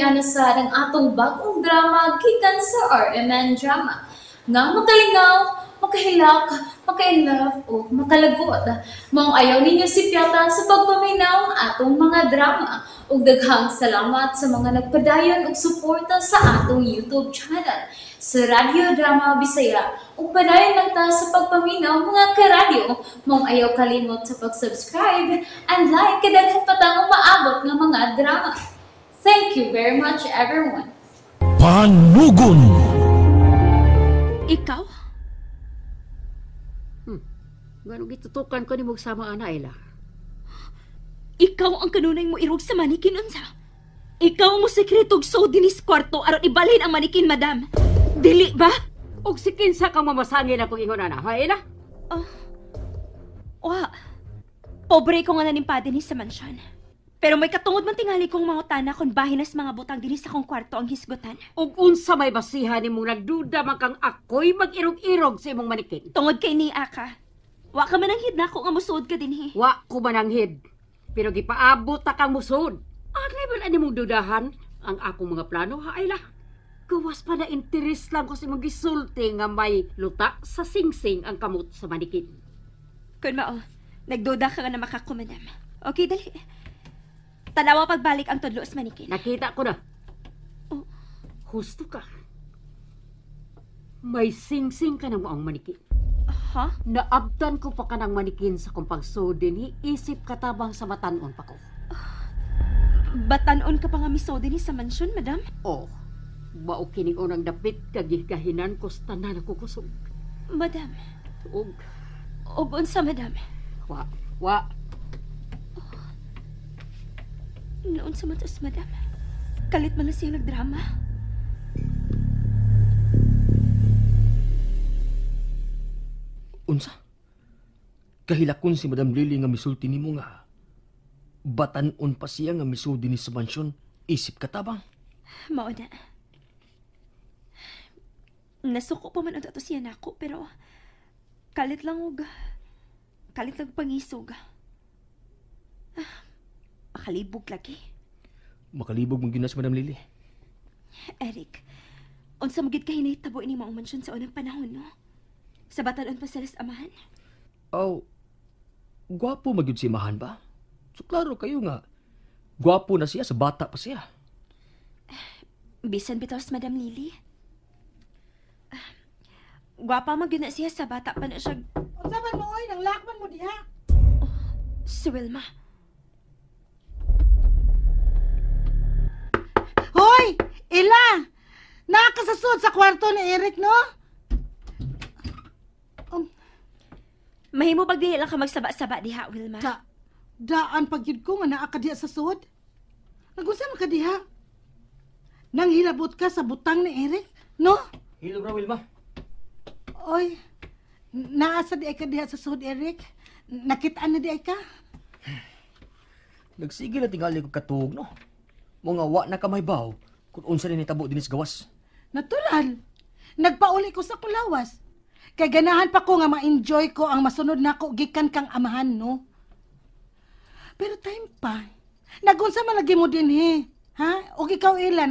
Inana sad ang atong bagong drama gikan sa RMN Drama. Nga makalingaw, makahilak, maka-inlove o makalagot. Maong ayaw ninyo sipyata sa pagpaminaw ang atong mga drama. Ug daghang salamat sa mga nagpadayon og suporta sa atong YouTube channel sa Radyo Drama Bisaya. Ug padayon lang ta sa pagpaminaw, mga karadyo. Maong ayaw kalimot sa pag-subscribe and like kay daghan pa tang umaabot nga mga drama. Thank you very much, everyone. Panugon. Ikaw? Ganong gitutukan ko ni mong sama ana, Ella. Ikaw ang kanunay mo irog sa manikin, unsa? Ikaw mo sekretog so dinis kwarto aron ibalhin ang manikin, madam. Dili ba? Og si kinsa kang mamasangin akong ingon ana, ha, Ella? Wa. Pobre ko nga nanimpa dinhi sa mansyon. Pero may katungod man tingali kong mangutana kung bahin nas mga butang dinhi sa akong kwarto ang hisgutan. Og unsa may basihan nimong nagduda man kang ako'y mag-irog-irog sa imong manikin? Tungod kay ni Aka. Wa ka mananghid nako nga musuod ka dinhi. Wa ko mananghid. Pero gipaabot ta kang musuod. Angay man ani mong dudahan ang akong mga plano, ha, Ayla? Gawas pa na interes lang ko sa imong gisulti nga may luta sa singsing ang kamot sa manikin. Kun mao, nagduda ka nga na makakumanam. Okay, dali. Tanawa pagbalik ang tudlo sa manikin. Nakita ko na. Oh. Husto ka. May singsing ka na mo ang manikin. Ha? Naabtan ko pa ka ng manikin sa kong pagsud dinhi, isip katabang sa batanon pa ko. Batanon ka pa nga miso dinhi sa mansyon, madam? Oh, mao kining unang dapit kagigahinan ko sa tanan ako kusog. Madam. Og Og unsa, madam? Wa, wa. Noon sa matos, madam. Kalit man na siya nagdrama. Unsa? Kahilakon si Madam Lily nga misulti nimo nga batan-on pa siya nga misudi ni sa mansyon, isip katabang. Mao na. Nasuko pa man ang ato siya nako, pero kalit lang og kalit lang pangisog. Makalibog lagi. Makalibog mong ginas, Madam Lily. Eric, unsa magid kay hinahitabo ini maong mansyon sa unang panahon, no? Sa batan-on pa sila sa amahan? Aw, gwapo magyud si amahan ba? So klaro kayo nga, gwapo na siya sa bata pa siya. Bisan bitaw si Madam Lily. Gwapa magyud na siya sa bata pa na siya. Unsa man mo oy, nang lakman mo diha? Oh, si Wilma. Hoy, Ella! Nakasasud sa kwarto ni Eric, no? Mahimo pag dili lang ka magsaba-saba diha, Wilma. Daan pag yun ko nga naa ka diha sa sud. Nagunsa man ka diha? Nang hilabot ka sa butang ni Eric, no? Hilog ra, Wilma. Oy, naasa di ay ka diha sa sud, Eric? Nakitaan na di ay ka? Nagsige na tingali ko katuog, no? Mga wa na ka may baw kung unsa ni nitabo dinis gawas. Natural. Nagpauli ko sa kulawas. Kay ganahan pa ko nga ma-enjoy ko ang masunod nako gikan kang amahan, no? Pero time pa. Nagunsa man lagi mo dinhi, ha? Og ikaw, Ella,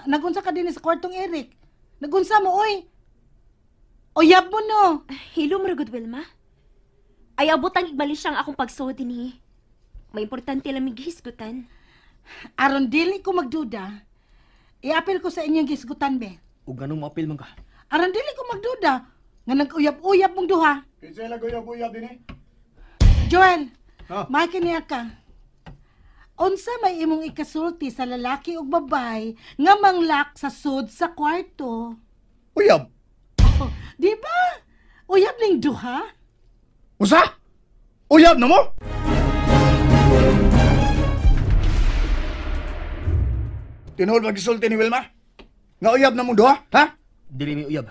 nagunsa ka dinhi sa kwartong Eric. Nagunsa mo, oy. Uyab mo, no? Hilo mo ragod, Wilma. Ayaw butang igbali siyang akong pagsuod dinhi. May importante lang may gihisgutan. Aron dili ko magduda, iapil ko sa inyong gihisgutan, be. Ug ganong maapil man ka? Aron dili ko magduda, nga nag-uyab-uyab mong duha. Kinsa nag-uyab-uyab dinhi? Joel, Ha? makinig ka. Unsa may imong ikasulti sa lalaki ug babae nga manglak sa sud sa kwarto? Uyab? Oh, di ba? Uyab ning duha? Usa? Uyab na mo? Tinuod ba gisulti ni Wilma? Nga uyab na mong duha, ha? Dili mi uyab.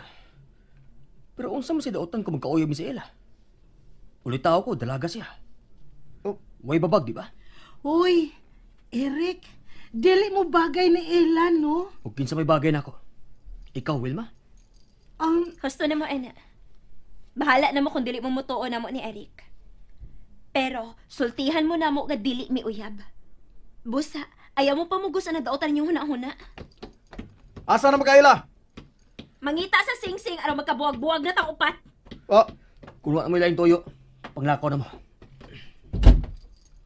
Pero unsa man si daotan kung magkauyab mi si Ella? Ulitaw ko, dalaga siya. Oh. Way babag, di ba? Uy, Eric, dili mo bagay ni Ella, no? Ug kinsa may bagay nako? Ikaw, Wilma? Husto na mo, Ena. Bahala na mo kung dili mo mutuo na mo ni Eric. Pero, sultihan mo na mo nga dili mi uyab. Busa, Ayaw mo pamugos ang nagdaotan ninyong huna-huna. Asa na makaila? Mangita sa sing-sing aron magkabuwag-buwag na tang upat. Oh. Kung wala mo ilaing toyo, panglakaw na mo.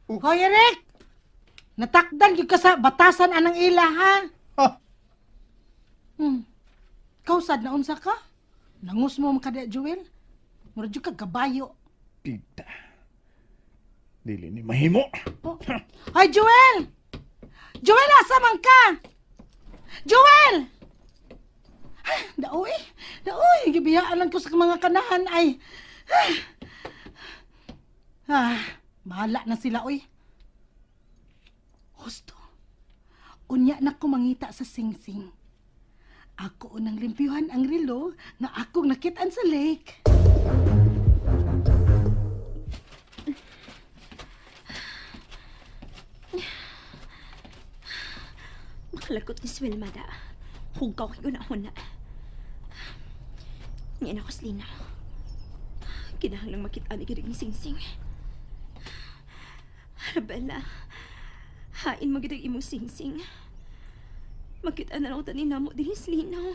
Hoy, Eric! Natakdan gyud ka sa batasan anang ila, ha? Ha? Kausad na unsa ka? Nangus mo makada, Joel? Murag jud ka kabayo. Pita. Dili ni mahimo. Oh. Hoy, Joel! Joel, asa man ka? Joel! Daoy, daoy, gibiyaan lang ko sa mga kanahan ay. Bahala na sila, oy. Husto. Unya na ko mangita sa singsing. Ako unang limpyuhan ang relo nga akong nakitaan sa lake. Makalagot ni Wilma da. Hugaw kay una-una. Ngayon ako, Selena. Kinahanglang makita ni Giring Singsing. Arabella, hain mo gid ang imong singsing. Makita na lang tanin namo din Selena.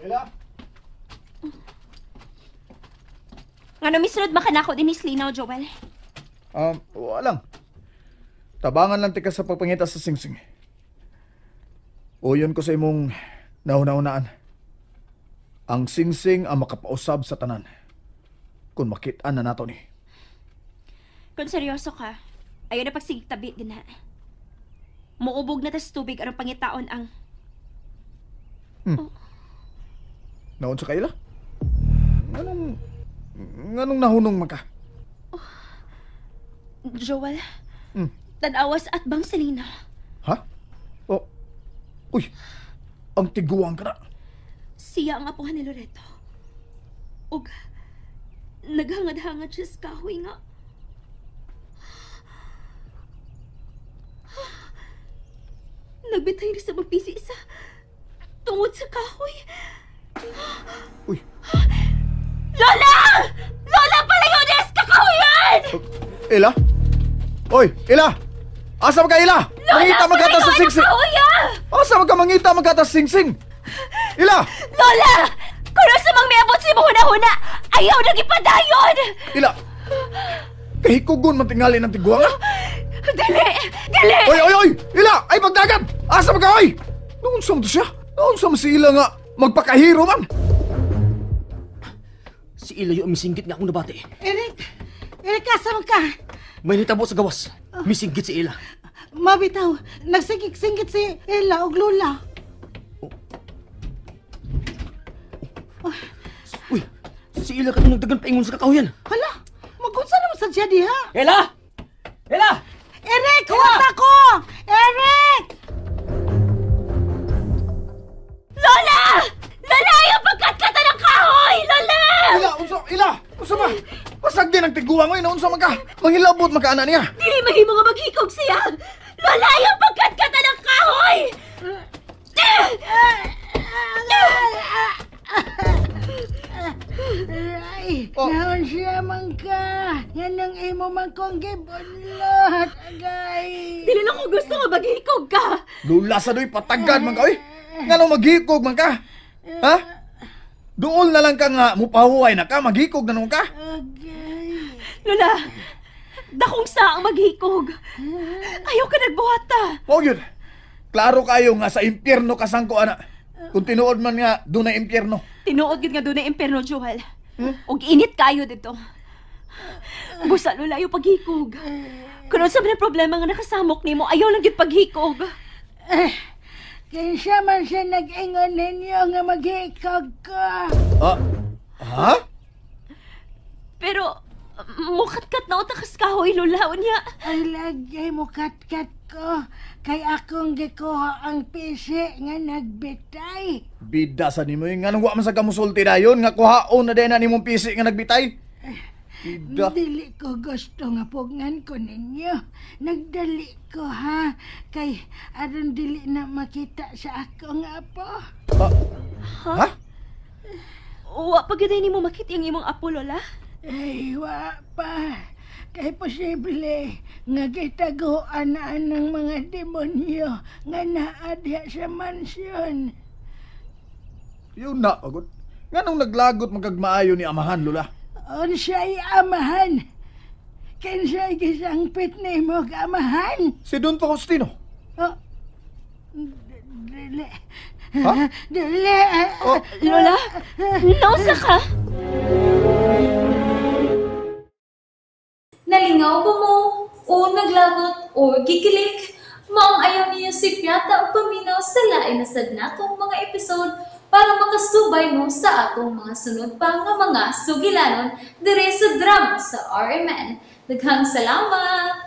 Ella? Ngano misunod makanako din ni Selena, Joel? Wala lang. Tabangan lang tika sa pagpangita sa singsing. Uyon ko sa imong nahuna-hunaan. Ang singsing ang makapausab sa tanan. Kung makita na nato ni. Kung seryoso ka, ayaw na pagsigig tabi din ha. Muubog na tas tubig aron pangitaon ang... Oh. Naon sa kaila? Nganong nahunong man ka? Oh. Joel, tanawas at bang Selena. Ha? Oh. Uy, ang tiguang ka na. Siya ang apuhan ni Loreto. Og naghangad-hangad siya sa kahoy nga. Nagbitay rin sa magpisi sa tungod sa kahoy. Uy. Lola! Lola, palayones! Kakahuyan! Ella? Oy, Ella! Asa man ka, Ella? Lola, mangita magkata sa singsing! Asa man ka mangita magkata sa singsing? Ella! Lola! Kuno sa mang miabot si huna-huna, ayaw na gipadayon! Ella! Kahikugon man tingali ng tiguang, ha? Dili! Dili! Oy, oy, oy! Ella! Ay, pagdagan! Asa man ka, oy! Noon sa mo to siya? Noon sa mo si Ella nga magpakahiro man? Si Ella yung misinggit nga akong nabati. Eric! Eric, asa man ka? May nitabo sa gawas. Misinggit si Ella. Mabitaw, nagsinggit-singgit si Ella og Lola. Oh. Uy, si Ella katong nagdagan paingon sa kakahuyan. Hala, magunsa naman sa siya diha. Ella! Ella! Eric, huwag ako! Eric! Lola! Lola, ayaw pagkatkata ng kahoy! Lola! Ella, unsa, Ella! Unsa ba? Pasag din ang tiguang oy, naunsa man ka? Manghilabot man ka ana niya. Dili mahimo nga maghikog siya. Lola, ayaw pagkatkata ng kahoy! Ay, Oh. naon siya man ka? Yan ang imo man kong gibunlot, agay. Dili lang ko gusto nga maghikog ka. Lula sa doy, patagad man ka, oy. Nganong maghikog man ka? Ha? Duol na lang ka nga, mupahuway na ka, maghikog na nung ka. Agay. Lola, dakong sa ang maghikog. Ayaw ka nagbuhata. Mao yun. Klaro kayo nga sa impyerno kasangko, ana. Kung tinuod man nga, doon na impyerno. Tinuod yun nga doon na impyerno, Joel. Og init kayo dito. Busa, Lola, ayaw paghikog. Kung sa mga problema nga nakasamok nimo, ayaw lang yun paghikog. Kinsa man siya nag-ingon ninyo nga maghikog ka. Ha? Pero, mukatkat na utakas kahoy, Lola. Unya. Ay, lagay mukatkat ko. Kay akong gikuha ang pisi nga nagbitay. Bida sa nimo yung nga nung wa man sa kamusulti dayon nga kuhaon na din na nimong pisi nga nagbitay. Bida. Dili ko gusto nga pugngan ko ninyo. Nagdali ko ha. Kay aron dili na makita sa akong apo. Ha? Wa pa gyud nimo makita ang imong apo, Lola. Ay, wa pa. Kay posible nga gitaguan na ng mga demonyo nga naa diha sa mansyon. Yun na, pagod. Nganong naglagot magkagmaayo ni amahan, Lola? Unsay amahan? Kinsay gisangpit nimo amahan? Si Don Faustino. Oh. Dili. Ha? Dili. Oh. Lola, nausa ka? Nalingaw ba mo? O naglagot o gikilig? Maong ayaw niyo si Piata o paminaw sa lain na sad natong mga episode para makasubay mo sa atong mga sunod pa nga mga sugilanon dire sa drama sa RMN. Daghang salamat!